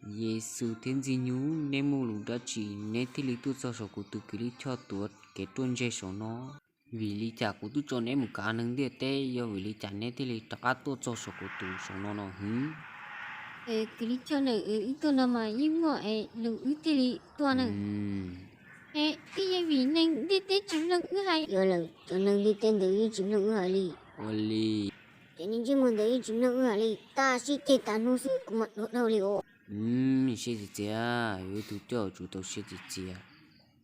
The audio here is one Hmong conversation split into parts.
Yexus thiab Ntxwg Nyoog, neb muaj lus dab tsi neb thiaj li tuaj txog saum kuv tus kev lij choj tuav kev ruaj ntseg saum no? Vim li cas kuv twb tso neb mus kav neeg ntiaj teb, yog vim li cas neb thiaj li rov qab tuaj txog saum kuv tus saum no no hwv? Kev lij choj ntawm wb tuaj no mas yeej muaj es lus wb thiaj li tuaj na. Es twb yog vim neeg ntiaj teb tsis mloog wb hais. Yog lawm, cov neeg ntiaj teb ntawd yeej tsis mloog wb hais li. Ua li. Cov neeg ntsej muag ntawd yeej tsis mloog wb hais li, tab sis ces tas hnub xwb kuv mam dhuav dhau li os. Siab txias txias, yuav ib tug coj yuav tsum tau siab txias txias,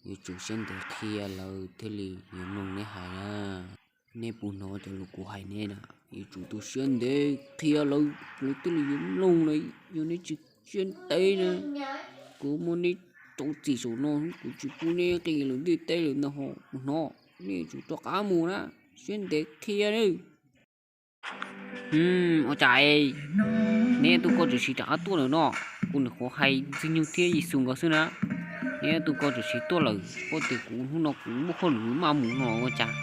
yuav tsum siab ntev qhia lawv thiaj li yuav mloog neb hais na. Neb puas hnov cov lus kuv hais neb na? Yuav tsum tau siab ntev qhia lawv, lawv thiaj li yuav mloog na. Yog neb tsis siab ntev na, kuv muab neb rau txim saum no, kuv tsis pub neb nqi lawm ntiaj teb lawm ntag ho. Puas hnov? Neb yuav tsum rov qab mus na, siab ntev qhia na. Ua cas neb tus ko tseem siv rov qab tuaj lawm no? Kuv nyuam qhuav hais Ntxwg Nyoog thiab Yexus nkawd xwb na, neb tus ko tseem siv tuaj lawm. Paub tias kuv hnub no kuv muaj hauj lwm maj mus no ua cas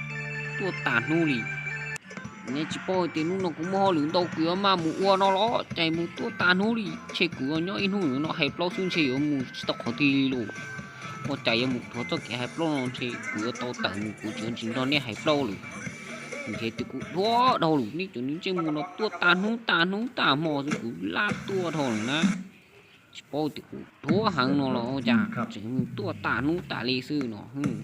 tuaj tas hnub li? Neb tsis paub tias hnub no kuv muaj hauj lwm ntau kuv yuav maj mus ua no los cas mus tuaj tas hnub li? Ntshe kuv yuav nyob ib hnub no hais plaub xwb ntshe yuav mus tsis tau qhov twg li los. Ua cas yuav mus thuav txoj kev hais plaub no ntshe kuv yuav tau tawm mus, kuv tsis nrog neb hais plaub lawm. Ntshe tias kuv dhuav dhau lawm, neb cov neeg ntsej muag no tuaj tas hnub tas hnub tas hmo xwb, kuv laj tuaj dhau lawm na. Tsis paub tias kuv dhuav heev no los ua cas tseem tuaj tas hnub tas li xwb no hwb.